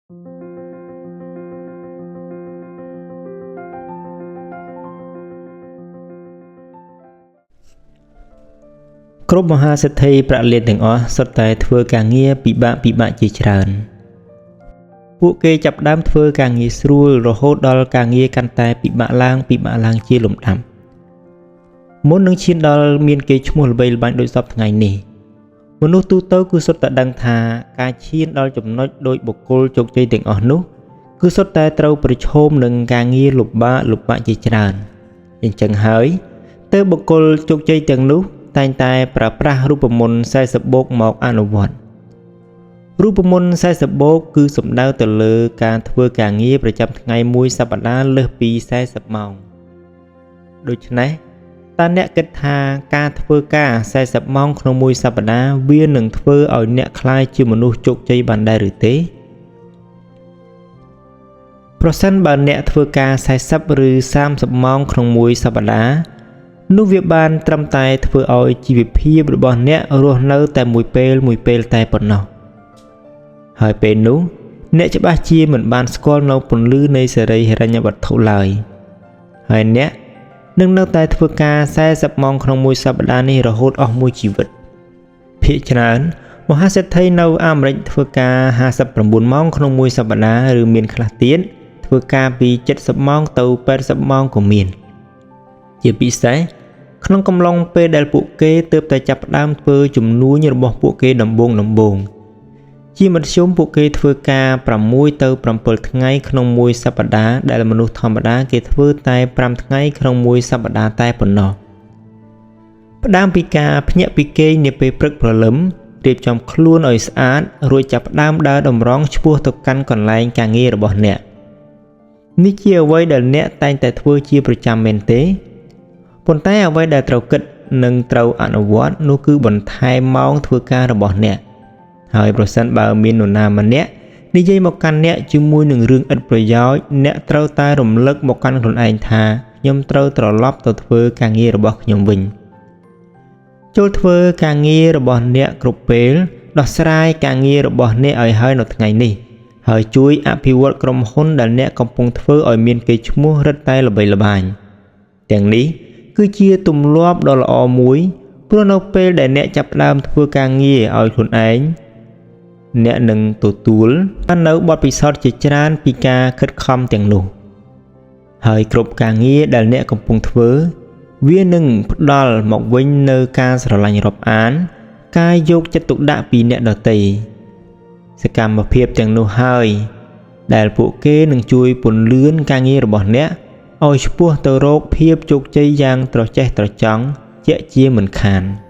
គ្រប់មហាសេដ្ឋីប្រាក់លានទាំងអស់សុទ្ធតែធ្វើការងារពិបាកៗជាច្រើនពួកគេចាប់ផ្ដើមធ្វើការងារស្រួលរហូតដល់ការងារកាន់តែពិបាកឡើងជាលំដាប់មុននឹងឈានដល់មានគេឈ្មោះល្បីល្បាញដូចសព្វថ្ងៃនេះមនុស្សទូទៅគឺសុទ្ធតែដឹងថាការឈានដល់ចំណុចដោយបុគ្គលជោគជ័យទាំងអស់នោះគឺសុទ្ធតែត្រូវប្រឈមនឹងការងារលំបាកជាច្រើនអញ្ចឹងហើយទើបបុគ្គលជោគជ័យទាំងនោះតែងតែប្រើប្រាស់រូបមន្ត40បូកមកអនុវត្តរូបមន្ត40បូកគឺសំដៅទៅលើការធ្វើការងារប្រចាំថ្ងៃមួយសប្តាហ៍លើសពី40ម៉ោងដូច្នេះតើអ្នកគិតថាការធ្វើការ40ម៉ោងក្នុងមួយសប្តាហ៍វានឹងធ្វើឲ្យអ្នកក្លាយជាមនុស្សជោគជ័យបានដែរឬទេប្រសិនបើអ្នកធ្វើការ40ឬ30ម៉ោងក្នុងមួយសប្តាហ៍នោះវាបានត្រឹមតែធ្វើឲ្យជីវភាពរបស់អ្នករស់នៅតែមួយពេលតែប៉ុណ្ណោះហើយពេលនោះអ្នកច្បាស់ជាមិនបានស្គាល់នៅពន្លឺនៃសេរីហិរញ្ញវត្ថុឡើយហើយអ្នកនឹងនៅតែធ្វើការ40ម៉ោងក្នុងមួយសប្តាហ៍នេះរហូតអស់មួយជីវិតភាគច្រើនមហាសេដ្ឋីនៅអាមេរិកធ្វើការ59ម៉ោងក្នុងមួយសប្តាហ៍ឬមានខ្លះទៀតធ្វើការពី70ម៉ោងទៅ80ម៉ោងក៏មានជាពិសេសក្នុងកំឡុងពេលដែលពួកគេទើបតែចាប់ផ្ដើមធ្វើជំនួញរបស់ពួកគេដំបូងជាមធ្យមពួកគេធ្វើការ6ទៅ7ថ្ងៃក្នុងមួយសប្តាហ៍ដែលមនុស្សធម្មតាគេធ្វើតែ5ថ្ងៃក្នុងមួយសប្តាហ៍តែប៉ុណ្ណោះផ្ដើមពីការភ្ញាក់ពីគេងនាពេលព្រឹកព្រលឹមរៀបចំខ្លួនឲ្យស្អាតរួចចាប់ផ្ដើមដើរតម្រង់ឆ្ពោះទៅកាន់កន្លែងការងាររបស់អ្នកនេះជាអ្វីដែលអ្នកតែងតែធ្វើជាប្រចាំមែនទេប៉ុន្តែអ្វីដែលត្រូវគិតនិងត្រូវអនុវត្តនោះគឺបន្ថែមម៉ោងធ្វើការរបស់អ្នកហើយប្រសិនបើមាននរណាម្នាក់និយាយមកកាន់អ្នកជាមួយនឹងរឿងឥតប្រយោជន៍អ្នកត្រូវតែរំលឹកមកកាន់ខ្លួនឯងថាខ្ញុំត្រូវត្រឡប់ទៅធ្វើការងាររបស់ខ្ញុំវិញចូលធ្វើការងាររបស់អ្នកគ្រប់ពេលដោះស្រាយការងាររបស់អ្នកឲ្យហើយនៅថ្ងៃនេះហើយជួយអភិវឌ្ឍក្រុមហ៊ុនដែលអ្នកកំពុងធ្វើឲ្យមានកេរ្តិ៍ឈ្មោះរឹតតែល្បីល្បាញទាំងនេះគឺជាទម្លាប់ដ៏ល្អមួយព្រោះនៅពេលដែលអ្នកចាប់ផ្ដើមធ្វើការងារឲ្យខ្លួនឯងអ្នកនឹងទទួលបាននូវបទពិសោធន៍ជាច្រើនពីការខិតខំទាំងនោះហើយគ្រប់ការងារដែលអ្នកកំពុងធ្វើវានឹងផ្ដល់មកវិញនូវការស្រឡាញ់រាប់អានការយកចិត្តទុកដាក់ពីអ្នកដទៃសកម្មភាពទាំងនោះហើយដែលពួកគេនឹងជួយពន្លឿនការងាររបស់អ្នកឲ្យឆ្ពោះទៅរកភាពជោគជ័យយ៉ាងត្រចេះត្រចង់ជាក់ជាមិនខាន។